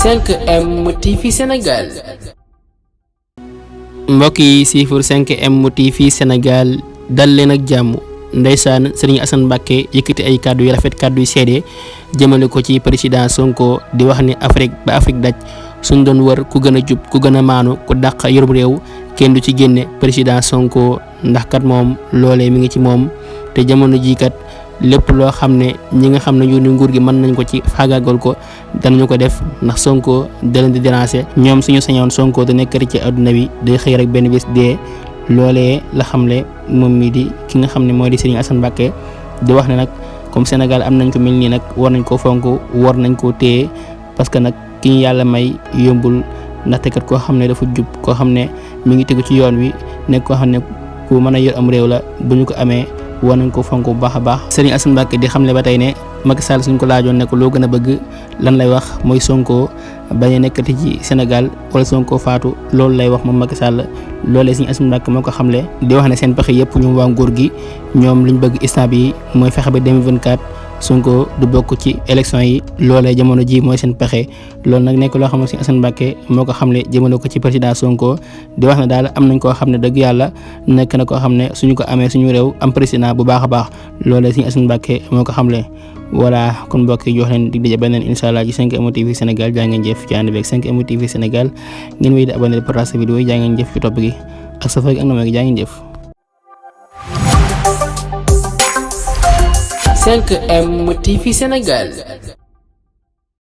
5M TV Sénégal. mbokk yi siifur 5M TV Sénégal dal leen ak jàmm. ndeysaan Serigne Assane Mbacké yëkkati ay kàddu yu rafet kàddu yu seede jëmale ko ci président Sonko di wax ni Afrique ba Afrique daj suñ doon wër ku gën a jub ku gën a maanu ku dàq yorum réew kenn du ci génne président Sonko ndax kat moom loolee mi ngi ci moom te jamono jii kat lépp loo xam ne ñi nga xam ne ñu nguur gi mën nañ ko ci faagaagal ko danañu ko def ndax Sonko da leen di déranger ñoom suñu sañoon Sonko da nekk ci àdduna bi day xëy rek benn bés dee. loolee la xamle moom mii di ki nga xam ne moo di Serigne Assane Mbacké di wax ne nag comme Sénégal am nañ ko mel nii nag war nañ koo fonk war nañ koo téye parce que nag ki ñu yàlla may yombul ndaxte kat koo xam ne dafa jub koo xam ne mi ngi tegu ci yoon wi nekk koo xam ne ku mën a yor am réew la bu ñu ko amee war nañ ko fonk bu baax a baax. Serigne Assane Mbacké di xamle ba tey ne Macky Sall suñ ko laajoon ne ko loo gën a bëgg lan lay wax mooy Sonko bañ a nekkati ci Sénégal wala Sonko faatu loolu lay wax moom Macky Sall loolee Serigne Assane Mbacké moo ko xamle di wax ne seen pexe yëpp ñoom waa nguur gi ñoom liñ bëgg instant bi mooy fexe ba 2024 Sonko du bokk ci élection yi loolee jamono ji mooy seen pexe loolu nag nekk loo xam ne Serigne Assane Mbacké moo ko xamle jëmale ko ci président Sonko di wax ne daal am nañ koo xam ne dëgg yàlla nekk na koo xam ne suñu ko amee suñu réew am président bu baax a baax loolee Serigne Assane Mbacké moo ko xamle. voilà kon mbokk yi jox leen dig daje beneen incha allah ci 5M TV Sénégal jaa ngeen jëf ci ànd beeg 5M TV Sénégal ngeen wéy di abonné partage vidéo yi jaa ngeen jëf ci topp gi ak safar gi ak nama gi jaa ngeen jëf. 5M TV Sénégal.